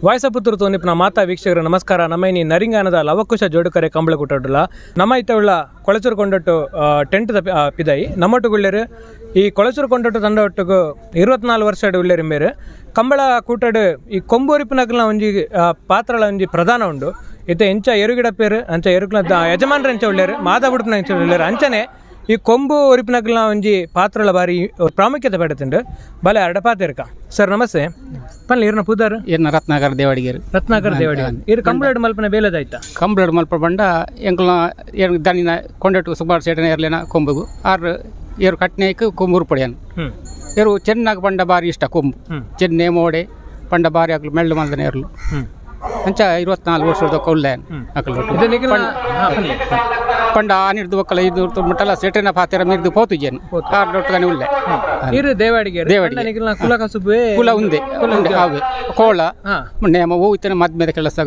ವಾಯ್ಸಪುತ್ರ ತೋನಿಪ್ನ ಮಾತಾ ವೀಕ್ಷಕರು ನಮಸ್ಕಾರ. ನಮ್ಮ ಈ ನರಿಂಗಾನದ ಲವಕುಶ ಜೋಡುಕರೆ ಕಂಬಳ ಕೂಟಡುಲ ನಮ್ಮ ಇತ್ತವುಳ್ಳ ಕೊಳಚೂರು ಕೊಂಡೊಟ್ಟು ಟೆಂಟ್ ಪಿದಾಯಿ ನಮ್ಮೊಟ್ಟುಗುಳ್ಳೇರು ಈ ಕೊಳಚೂರು ಕೊಂಡೊಟ್ಟು ತಂಡೊಟ್ಟುಗು 24 ವರ್ಷ ಉಳ್ಳೇರು ಮೇರು ಕಂಬಳ ಕೂಟಡು ಈ ಕೊಂಬೂರಿಪಿನಕಲ್ನ ಒಂಜಿ ಪಾತ್ರಳ ಒಂಜಿ ಪ್ರಧಾನ ಉಂಡು. ಇತ್ತೆ ಎಂಚ ಎರುಗಿಡ ಪೇರು ಅಂಚ ಎರುಕ್ಲ ಯಜಮಾನ್ರ ಎಂಚ ಉಳ್ಳೇರು ಮಾದ ಬುಡುಪಿನ ಎಂಚ ಉಳ್ಳೇರು ಅಂಚನೆ ಈ ಕೊಂಬು ಒರಿಪಿನಕಲ್ನ ಒಂಜಿ ಪಾತ್ರಳ ಬಾರಿ ಪ್ರಾಮುಖ್ಯತೆ ಪಡೆತುಂಡು. ಬಲೆ ಅರಡ ಪಾತಿರ್ಕ ಸರ್ ನಮಸ್ತೆ. ಪನ್ಲೆ ಇರ್ನ ಪುದಾರ್ ಇರ್ನ ರತ್ನಾಕರ್ ದೇವಾಡಿಗೇರು. ರತ್ನಾಕರ್ ದೇವಾಡಿಗೇರು ಇರು ಕಂಬಳಡ್ ಮಲ್ಪನ ಬೇಲೆದಾಯ್ತಾ? ಕಂಬಳಡ್ ಮಲ್ಪ ಬಂಡ ಎಂಕಲ್ನ ಏರು ದನಿನ ಕೊಂಡಟ್ಟು ಸುಮಾರು ಸೇಟನ ಎರ್ಲೇನ ಕೊಂಬುಗು ಆರು ಏರು ಕಟ್ನೇಕ್ ಕೊಂಬು ಉರ್ಪಡಿಯನು. ಏರು ಚೆನ್ನಾಗಿ ಬಂಡ ಬಾರಿ ಇಷ್ಟ ಕೊಂಬು ಚೆನ್ನೆ ಮೋಡೆ ಬಂಡ ಬಾರಿ ಆಗಲು ಮೆಳ್ಳು ಮಲ್ದನೆ ಎರ್ಲು ಅಂಚ 24 ವರ್ಷದ ಕೊಲ್ಲೆ ಅಕಲು ಪಂಡ ಆನಿರ್ದು ಒಕ್ಕಲ ಇದು ಮುಟ್ಟಲ ಸೆಟನ ಪಾತೆರ ಮಿರ್ದು ಪೋತುಜೇನು ಆರ್ ದೊಟ್ಟಗನೆ ಉಲ್ಲೆ ಇರು ದೇವಾಡಿಗೆ ದೇವಾಡಿಗೆ ಕುಲ ಕಸುಬೆ ಕುಲ ಉಂದೆ ಉಂದೆ ಆವೆ ಕೋಳ ನೇಮ ಹೂ ಇತ್ತನ ಮದ್ಮೆದ ಕೆಲಸ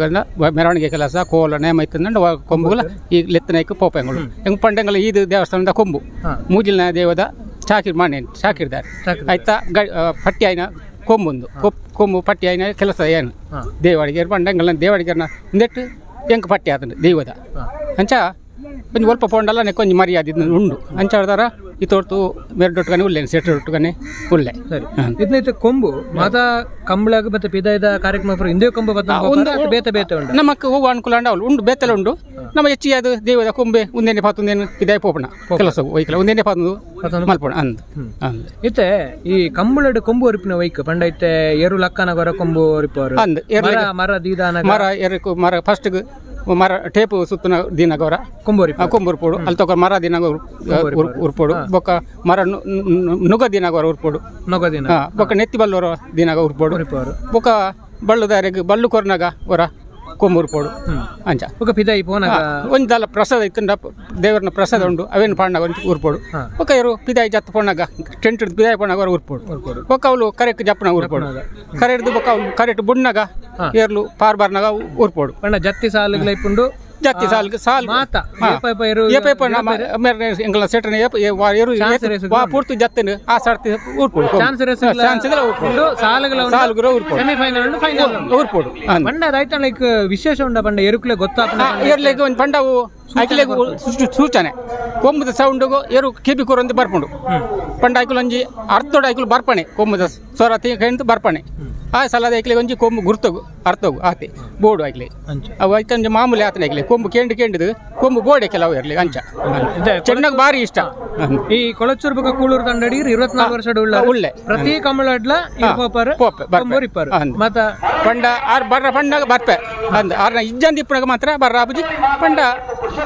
ಮೆರವಣಿಗೆ ಕೆಲಸ ಕೋಲ ನೇಮ ಇತ್ತಂದ ಕೊಂಬುಗಳ ಈ ಲೆತ್ತನೈಕ್ ಪೋಪೆಂಗಳು ಹೆಂಗ್ ಪಂಡಂಗಳ ಈ ದೇವಸ್ಥಾನದ ಕೊಂಬು ಮೂಜಿಲ್ನ ದೇವದ ಚಾಕಿರ್ ಮಾಣೆ ಚಾಕಿರ್ದಾರೆ ಆಯ್ತಾ ಪಟ್ಟಿ ಆಯ್ನ ಕೊಂಬೊಂದು ಕೊಂಬು ಪಟ್ಟಿ ಆಯ್ನ ಕೆಲಸ ಏನು ದೇವಾಡಿಗೆ ಪಂಡಂಗಳ ದೇವಾಡಿಗೆರ್ನ ಒಂದೆಟ್ಟು ಎಂಕ್ ಪಟ್ಟಿ ಆತಂಡು ದೈವದ ಅಂಚ ಒಂಜಿ ಒಲ್ಪ ಪೋಂಡಲ್ಲ ಕೊಂಚ ಮರ್ಯಾದೆ ಉಂಡು ಅಂಚ ಆಡ್ದಾರ ಈ ತೋರ್ತು ಮೇರ್ಡೊಟ್ಟುಗನೆ ಉಲ್ಲೆ ಸೆಟ್ಟೊಟ್ಟುಗನೆ ಉಲ್ಲೆ. ಸರಿ ಇದನ್ನ ಕೊಂಬು ಮಾತಾ ಕಂಬಳಗ ಮತ್ತೆ ಪಿದಾಯದ ಕಾರ್ಯಕ್ರಮ ಹಿಂದೆ ಕೊಂಬು ಬೇತೆ ಬೇತೆ ಉಂಡು ನಮಕ್ ಹೂವು ಅನುಕೂಲ ಉಂಡು ಉಂಡು ಬೇತೆಲ್ಲ ಉಂಡು. ನಮ್ಮ ಹೆಚ್ಚಿಗೆ ಅದು ದೇವದ ಕೊಂಬೆ ಒಂದೇನೆ ಪಾತೊಂದೇನು ಇದಾಯ ಪೋಪಣ ಕೆಲಸ ಒಯ್ಕಲ ಒಂದೇನೆ ಪಾತೊಂದು ಮಲ್ಪಣ ಅಂದ್ ಅಂದ್. ಇತ್ತೆ ಈ ಕಂಬಳಡು ಕೊಂಬು ಒರಿಪಿನ ಒಯ್ಕ್ ಪಂಡ ಇತ್ತೆ ಎರು ಲಕ್ಕನಗರ ಕೊಂಬು ಒರಿಪವರು ಅಂದ್ ಮರ ದೀದಾನ ಮರ ಎರು ಮರ ಫಸ್ಟ್ ಮರ ಟೇಪು ಸುತ್ತನ ದಿನಗವರ ಕೊಂಬೂರಿ ಕೊಂಬೂರ್ಪೋಡು ಅಲ್ಲಿ ತಗೋ ಮರ ದಿನ ಉರ್ಪೋಡು ಬೊಕ್ಕ ಮರ ನುಗ ದಿನಗವರ ಉರ್ಪೋಡು ನುಗ ದಿನ ಬೊಕ್ಕ ನೆತ್ತಿ ಬಲ್ಲೋರ ದಿನಗ ಉರ್ಪೋಡು ಬೊಕ್ಕ ಬಳ್ಳುದಾರಿಗೆ ಬಳ್ಳು ಕೊರ್ನಾಗ ಹೊರ ಕೊಂಬೂರ್ಪೋಡು ಅಂಚ ಬೊಕ್ಕ ಪಿದಾಯಿ ಪೋನಾಗ ಒಂದಲ್ಲ ಪ್ರಸಾದ ಇತ್ತಂಡ ದೇವರನ ಪ್ರಸಾದ ಉಂಡು ಅವೇನು ಪಾಂಡಾಗ ಒಂಚು ಉರ್ಪೋಡು ಬೊಕ್ಕ ಇರು ಪಿದಾಯಿ ಜತ್ತ ಪೋನಾಗ ಟೆಂಟ್ ಪಿದಾಯಿ ಪೋನಾಗ ಹೊರ ಉರ್ಪೋಡು ಬೊಕ್ಕ ಅವಳು ಕರೆಕ್ ಜಪ್ಪನಾಗ ಉರ್ಪೋಡು ಕರೆ ಹಿಡ್ದು ಬೊಕ್ಕ ಅವಳು ಕರೆಕ್ಟ್ ಬುಣ್ಣಾಗ ಏರ್ಲು ಪಾರ್ ಬಾರ್ನಾಗ ಉರ್ಪೋಡು ಪಂಡ ಜತ್ತಿ ಸಾಲುಗಳ ಇಪ್ಪುಂಡು ಜತ್ತಿ ಸಾಲ್ ಸಾಲ್ ಮಾತ ಎಂಕಲ್ನ ಸೆಟನ ವಾ ಪೂರ್ತಿ ಜತ್ತನು ಆ ಸರ್ತಿ ಉರ್ಪೋಡು ಚಾನ್ಸ್ ಉರ್ಪೋಡು ಸಾಲುಗಳ ಸಾಲುಗಳ ಉರ್ಪೋಡು ಸೆಮಿಫೈನಲ್ ಫೈನಲ್ ಉರ್ಪೋಡು ಪಂಡ ರೈತ ಲೈಕ್ ವಿಶೇಷ ಉಂಡ ಪಂಡ ಎರುಕ್ಲೆ ಗೊತ್ತಾಪನ ಎರ್ಲೆಗ್ ಒಂದು ಪಂಡವು ಐಕ್ಲೆಗ್ ಸೂಚನೆ ಕೊಂಬುದ ಸೌಂಡುಗು ಎರು ಕೆಬಿ ಕೊರೊಂದು ಬರ್ಪುಂಡು ಪಂಡ ಐಕುಲು ಒಂಜಿ ಅರ್ಥೋಡು ಐಕುಲು ಬರ್ಪಣೆ ಕೊಂಬುದ ಸ್ವರ ತೀ ಬರ್ಪಣೆ ಆ ಸಲದ ಐಕ್ಲೆ ಒಂಜಿ ಕೊಂಬು ಗುರ್ತಗು ಅರ್ಥೋಗು ಆತೆ ಬೋರ್ಡು ಐಕ್ಲೆ ಅವು ಐತೆ ಒಂಜಿ ಮಾಮೂಲಿ ಆತನ ಐಕ್ಲೆ ಕೊಂಬು ಕೇಂಡು ಕೇಂಡಿದು ಕೊಂಬು ಬೋರ್ಡೆ ಕೆಲವು ಇರಲಿ ಅಂಚ ಚೆನ್ನಾಗಿ ಭಾರಿ ಇಷ್ಟ. ಈ ಕೊಳಚೂರು ಬೊಕ್ಕ ಕೂಳೂರು ತಂಡಡಿ 24 ವರ್ಷ ಉಳ್ಳೆ ಪ್ರತಿ ಕಂಬಳಡ್ಲ ಮತ್ತ ಪಂಡ ಆರ್ ಬರ್ರ ಪಂಡಾಗ ಬರ್ಪೆ ಅಂದ್ ಆರ್ನ ಇಜ್ಜಂದ ಇಪ್ಪನಾಗ ಮಾತ್ರ ಬರ್ರ ಆಪುಜಿ ಪಂಡ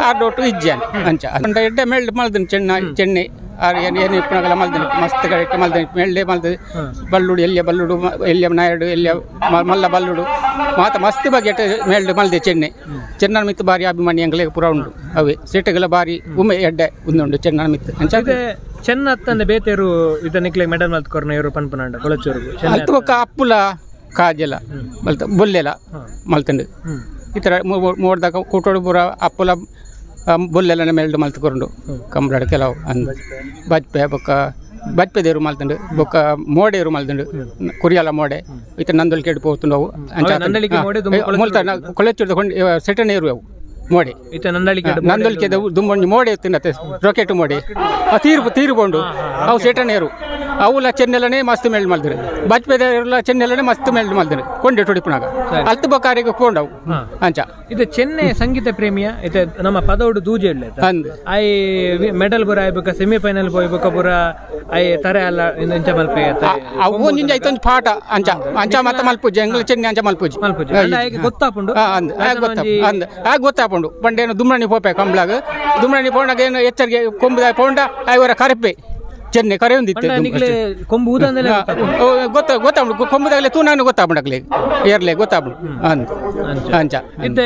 ಆರ್ ಡೊಟ್ಟು ಇಜ್ಜಾನ್ ಅಂಚ ಪಂಡ ಎಡ್ಡೆ ಮೇಲ್ಡ್ ಮಲ್ದನ್ ಚೆನ್ನ ಚೆನ್ನೆ ಆರ್ ಏನು ಏನು ಇಪ್ಪನಾಗಲ್ಲ ಮಲ್ದನ್ ಮಸ್ತ್ ಕರೆಕ್ಟ್ ಮಲ್ದನ್ ಮೆಳ್ಳೆ ಮಲ್ದ ಬಳ್ಳುಡು ಎಲ್ಲಿಯ ಬಳ್ಳುಡು ಎಲ್ಲಿಯ ನಾಯಡು ಎಲ್ಲಿಯ ಮಲ್ಲ ಬಳ್ಳುಡು ಮಾತ ಮಸ್ತ್ ಬಗೆಟ್ ಮೇಲ್ಡ್ ಮಲ್ದೆ ಚೆನ್ನೆ ಚೆನ್ನನ ಮಿತ್ತು ಬಾರಿ ಅಭಿಮಾನಿ ಎಂಗ್ಲೆಗ್ ಪೂರ ಉಂಡು ಅವೇ ಸೀಟುಗಳ ಬಾರಿ ಉಮೆ ಎಡ್ಡೆ ಉಂದುಂಡು ಚೆನ್ನನ ಮಿತ್ತು ಅಂಚ ಚೆನ್ನ ಅತ್ತಂದೆ ಬೇತೇರು ಇದ ನಿಕ್ಲೆ ಮೆಡಲ್ ಮಲ್ತ್ ಕೊರ್ನ ಇರು ಪನ್ಪನಾಂಡ ಕೊಳಚೂರುಗು ಅಲ್ತ ಬೊಕ್ಕ ಅಪ್ಪುಲ ಕಾಜೆಲ ಮಲ್ತ ಬೊಲ್ಲೆಲ ಮಲ್ತಂಡು ಈ ಥರ ಮೋಡ್ದಾಗ ಕೂಟೋಡು ಪೂರ ಅಪ್ಪುಲ ಬೊಲ್ಲೆಲ್ಲ ಮೇಲ್ಡು ಮಲ್ತ್ ಕೊರಂಡು ಕಂಬಳಡ್ ಕೆಲವು ಅಂದ್ ಬಜ್ಪೆ ಬೊಕ್ಕ ಬಜ್ಪೆ ದೇವರು ಮಲ್ತಂಡು ಬೊಕ್ಕ ಮೋಡೆಯರು ಮಲ್ತಂಡು ಕುರಿಯಲ ಮೋಡೆ ಇತ್ತ ನಂದೊಲಿಕೆ ಪೋತುಂಡು ಅವು ಅಂಚ ಮುಲ್ತ ಕೊಳಚೂರ್ದ ಕೊಂಡು ಸೆಟನೇರು ಅವು ಮೋಡೆ ನಂದೊಲಿಕೆ ದುಂಬೊಂಜಿ ಮೋಡೆ ತಿನ್ನತ್ತೆ ರಾಕೆಟ್ ಮೋಡೆ ತೀರು ತೀರುಕೊಂಡು ಅವು ಸೆಟನೇರು ಅವುಲ ಚೆನ್ನೆಲ್ಲನೇ ಮಸ್ತ್ ಮೇಲ್ಡ್ ಮಲ್ದಿರು ಬಜ್ಪೆದೆಲ್ಲ ಚೆನ್ನೆಲ್ಲನೇ ಮಸ್ತ್ ಮೇಲ್ಡ್ ಮಲ್ದಿರು ಕೊಂಡೆ ಟುಡಿಪುನಾಗ ಅಲ್ತು ಬೊಕ್ಕಾರಿಗೆ ಕೊಂಡವು ಅಂಚ ಇದು ಚೆನ್ನೆ ಸಂಗೀತ ಪ್ರೇಮಿಯ ಇದು ನಮ್ಮ ಪದೋಡು ದೂಜೆ ಇಲ್ಲ ಅಂದ್ I medal ಪೂರ ಆಯ್ಬೇಕ ಸೆಮಿಫೈನಲ್ ಪೋಯ್ಬೇಕ ಪೂರ I ತರೆ ಅಲ್ಲ ಇಂಚ ಮಲ್ಪೆ ಅವು ಒಂಜಿ ಐತೊಂಜಿ ಪಾಠ ಅಂಚ ಅಂಚ ಮತ್ತೆ ಮಲ್ಪುಜಿ ಎಂಗ್ಲ ಚೆನ್ನೆ ಅಂಚ ಮಲ್ಪುಜಿ ಮಲ್ಪುಜಿ ಗೊತ್ತಾಪುಂಡು ಅಂದ್ ಗೊತ್ತಾಪು ಅಂದ್ ಆ ಗೊತ್ತಾಪುಂಡು ಪಂಡೇನು ದುಮ್ರಣಿ ಪೋಪೆ ಕಂಬ್ಲಾಗ ದುಮ್ರಣಿ ಪೋಂಡಾಗ ಏನು ಎಚ್ಚರಿಕೆ ಕೊಂಬುದ ಪೋಂಡ ಐವರ ಕರೆಪೆ ಚೆನ್ನೆ ಕರೆ ಒಂದಿತ್ತು ಕೊಂಬು ಗೊತ್ತ ಗೊತ್ತಾಗ್ಬಿಡು ಕೊಂಬುದಾಗಲೇ ತೂನಾನು ಗೊತ್ತಾಗ್ಬಿಡಕ್ಲೆ ಏರ್ಲೆ ಗೊತ್ತಾಗ್ಬಿಡು ಅಂದ್ ಅಂಚ ಇತ್ತೆ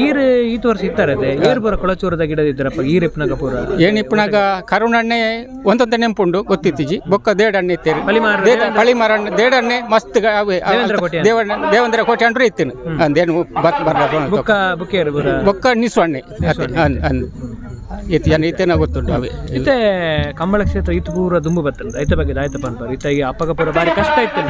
ಈರು ಈತ ವರ್ಷ ಇತ್ತಾರೆ ಏರು ಪೂರ ಕೊಳಚೂರದ ಗಿಡ ಇದ್ದಾರಪ್ಪ ಈರಿಪ್ಪನಾಗ ಪೂರ ಏನಿಪ್ಪನಾಗ ಕರುಣಣ್ಣೆ ಒಂದೊಂದ ನೆಂಪುಂಡು ಗೊತ್ತಿತ್ತೀಜಿ ಬೊಕ್ಕ ದೇಡಣ್ಣೆ ಇತ್ತೇರಿ ಪಳಿಮಾರಣ್ಣ ದೇಡಣ್ಣೆ ಮಸ್ತ್ ದೇವೇಂದ್ರ ಕೋಟೆ ಅಂಡ್ರು ಇತ್ತೇನು ಅಂದೇನು ಬೊಕ್ಕ ಬೊಕ್ಕ ನಿಸ್ವಣ್ಣೆ ಅಂದ್ ಅಂದ್ ಇತ್ತು ಜನ ಇತ್ತೇನ ಗೊತ್ತುಂಟು ಅವೇ. ಇತ್ತೆ ಕಂಬಳ ಕ್ಷೇತ್ರ ಇತ್ತು ಪೂರ ದುಂಬು ಬರ್ತದೆ ಐತ ಬಗ್ಗೆ ಆಯ್ತ ಪನ್ಪರ್ ಇತ್ತ ಈ ಅಪ್ಪಗ ಪೂರ ಬಾರಿ ಕಷ್ಟ ಇತ್ತು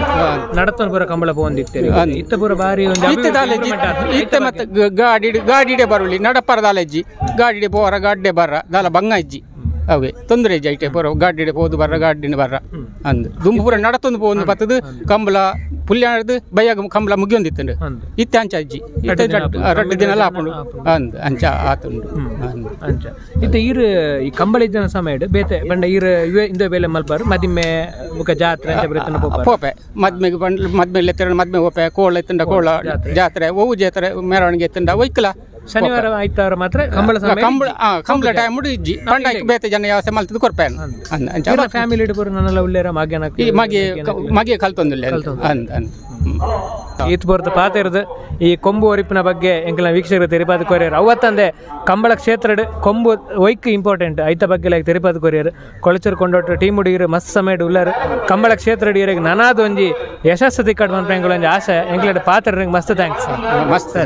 ನಡತನ ಪೂರ ಕಂಬಳ ಪೋಂದಿತ್ತೇನೆ ಇತ್ತ ಪೂರ ಬಾರಿ ಒಂದು ಇತ್ತೆ ದಾಲೆಜ್ಜಿ ಇತ್ತೆ ಮತ್ತೆ ಗಾಡಿ ಗಾಡಿಡೆ ಬರುಲಿ ನಡಪರ ದಾಲೆಜ್ಜಿ ಗಾಡಿಡೆ ಪೋರ ಗಾಡ್ಡೆ ಬರ್ರ ದಾಲ ಬಂಗ ಇಜ್ಜಿ ಅವೇ ತೊಂದರೆ ಇಜ್ಜಿ ಐಟೆ ಪೂರ ಗಾಡಿಡೆ ಪೋದು ಬರ್ರ ಗಾಡಿನ ಬರ್ರ ಅಂದ್ ದುಂಬು ಪೂರ ನಡತೊಂದು ಪೋಂದು ಬತ್ತದು ಕಂಬಳ ಪುಲ್ಯಾಣದ ಬೈಯಾಗ ಕಂಬಳ ಮುಗಿಯೊಂದಿತ್ತುಂಡು ಇತ್ತೆ ಅಂಚ ಅಜ್ಜಿ ಇತ್ತೆ ರಡ್ಡು ದಿನ ಆಪುಂಡು ಅಂದ್ ಅಂಚ ಆತುಂಡು ಅಂದ್ ಅಂಚ ಇತ್ತೆ ಈರ್ ಈ ಕಂಬಳ ಇದ್ದಿನ ಸಮಯ ಬೇತೆ ಬಂಡ ಈರ್ ಇವೆ ಇಂದ ಬೇಲೆ ಮಲ್ಪಾರು ಮದಿಮೆ ಬುಕ ಜಾತ್ರೆ ಅಂಚ ಬರೆತನ ಪೋಪಾರು ಪೋಪೆ ಮದ್ಮೆಗೆ ಬಂಡ್ಲು ಮದ್ಮೆಲೆ ಎತ್ತಿರ ಮದ್ಮೆ ಹೋಪೆ ಕೋಳ ಎತ್ತಂಡ ಕೋಳ ಜಾತ್ರೆ ಒವು ಜಾತ್ರೆ ಮೆರವಣಿಗೆ ಎತ್ತಂಡ ಒಯ್ಕಲ ಶನಿವಾರ ಆಯ್ತವಾರ ಮಾತ್ರ ಕಂಬಳ ಸಮಯ ಕಂಬಳ ಕಂಬಳ ಟೈಮ್ ಇಜ್ಜಿ ಪಂಡ ಬೇತೆ ಜನ ಯಾವ ಮಲ್ತದ ಕೊರ್ಪೆ ಅಂದ್ ಅಂಚ ಫ್ಯಾಮಿಲಿ ಪೂರ ನನ್ನೆಲ್ಲ ಉಳ್ಳೇರ ಮಾಗ್ಯಾನ ಈ ಮಗೆ ಮಗೆ ಕಲ್ತೊಂದಿಲ್ಲ ಅಂದ್ ಅಂದ್ ಈತ್ ಬೋರ್ದ ಪಾತೆರ್ದು ಈ ಕೊಂಬು ಒರಿಪಿನ ಬಗ್ಗೆ ಎಂಕಲ್ನ ವೀಕ್ಷಕರು ತೆರಿಪಾದ ಕೊರಿಯರ್ ಅವತ್ತಂದೆ ಕಂಬಳ ಕ್ಷೇತ್ರಡ್ ಕೊಂಬು ಒಯ್ಕ್ ಇಂಪಾರ್ಟೆಂಟ್ ಐತ ಬಗ್ಗೆ ಲೈಕ್ ತೆರಿಪಾದ ಕೊರಿಯರ್ ಕೊಳಚೂರು ಕೊಂಡೋಟ ಟೀಮ್ ಹುಡುಗಿರು ಮಸ್ತ್ ಸಮಯ ಉಳ್ಳಾರು ಕಂಬಳ ಕ್ಷೇತ್ರಡ್ ಇರೆಗ್ ನನಾದ ಒಂಜಿ ಯಶಸ್ಸು ತಿಕ್ಕಡ್ ಮನ್ಪ ಎಂಕುಲ ಒಂಜಿ ಆಸೆ ಎಂಕ್ಲೆಡ್ ಪಾತ್ರ ಮಸ್ತ್ thanks ಮಸ್ತ್.